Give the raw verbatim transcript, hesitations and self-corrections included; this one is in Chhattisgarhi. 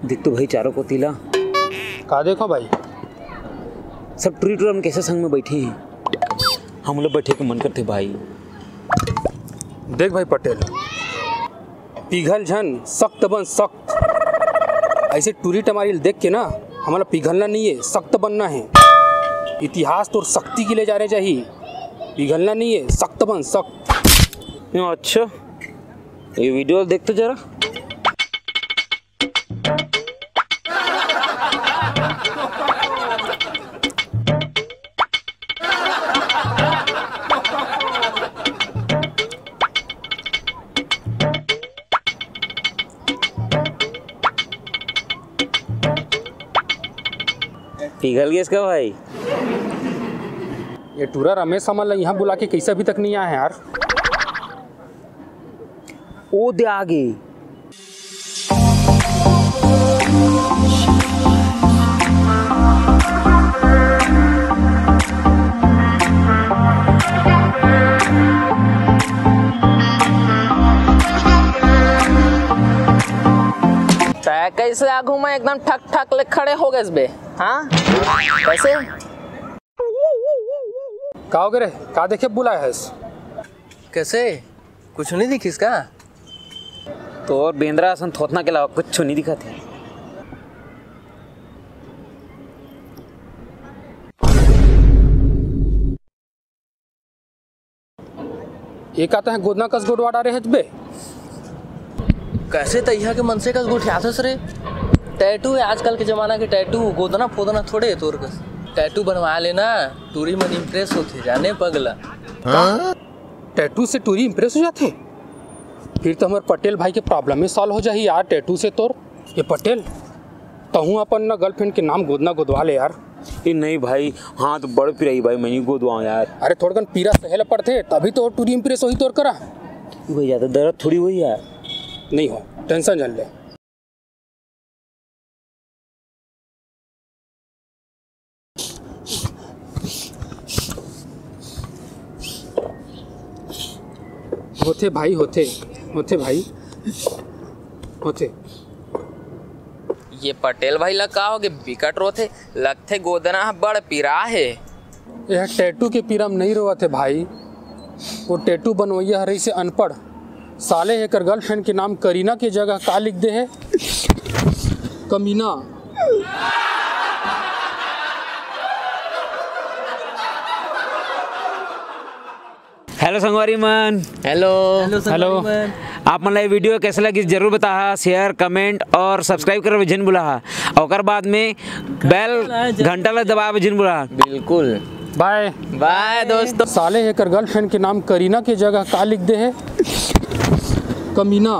देख तो भाई चारों कोती ला। का देखो भाई? सब टुरी टुरा मन कैसे संग में बैठे हैं, हमन ला बैठे के मन करथे भाई। देख भाई पटेल, पिघल झन, सख्त बन सख्त। ऐसे टुरी टमारी ल देख के ना हमन ला पिघलना नहीं है, सख्त बनना है। इतिहास तोर शक्ति के लिए जाने चाहिए, पिघलना नहीं है, सख्त बन सख्त। अच्छा, ये वीडियो देख तो जरा। पिघल गेस का भाई? ये टूरा रमेश हमन ला यहाँ बुला के कैसे अभी तक नहीं आया है यार? ओ दे आगे। तै कैसे आगू में एकदम ठक ठक ले खड़े हो गए बे? हाँ, कैसे? का हो गे रे? का देखे बुलाय हस? कैसे? कुछ नहीं दिखिस का? तोर बेंदरा असन थोथना के अलावा कुछ नहीं दिखत हे। एका तह गोदना कस गोडवा डारे हच बे। कैसे तइहा के मनसे कस गोठियाथस रे? टैटू है आजकल के जमाना के, टैटू गोदना फोदना थोड़े है तोर कस। टैटू बनवा लेना, टूरी मन इम्प्रेस होथे जाने पगला। हाँ? टैटू से टूरी इम्प्रेस हो जाथे? फिर तो हमर पटेल भाई के प्रॉब्लम ही सॉल्व हो जाही यार टैटू से तोर। ये पटेल, तहूँ अपन ना गर्लफ्रेंड के नाम गोदना गोदवा ले यार। ए नहीं भाई, हाथ बड़ पिराही भाई, मैं नहीं गोदवाऊँ यार। अरे थोड़कन पीरा सहे ल पड़थे, तभी तो टूरी इम्प्रेस होही तोर करा। भाई ज्यादा दर्द थोड़ी होही यार। नहीं हो, टेंशन झन ले। होथे भाई, होथे, होथे भाई, होथे। ये पटेल भाई ला का होगे, बिकट रोथे, लगथे गोदना ह बड़ पीरा हे। यह टैटू के पीरा म नहीं रोवत हे भाई, वो टैटू बनवइया ह रहिसे अनपढ़। साले एकर गर्लफ्रेंड के नाम करीना के जगह का लिख दे हे? कमीना। हेलो संगवारी मन। हेलो। हेलो संगवारी मन। आप मन ला ये वीडियो कैसे लगिस जरूर बताहा, शेयर, कमेंट और सब्सक्राइब करे झन भुलाहा। ओकर बाद में बेल घंटा ला दबावे झन भुलाहा। बिल्कुल। बाय। बाय दोस्तों। साले एकर गर्लफ्रेंड के नाम करीना के जगह का लिख दे हे? कमीना।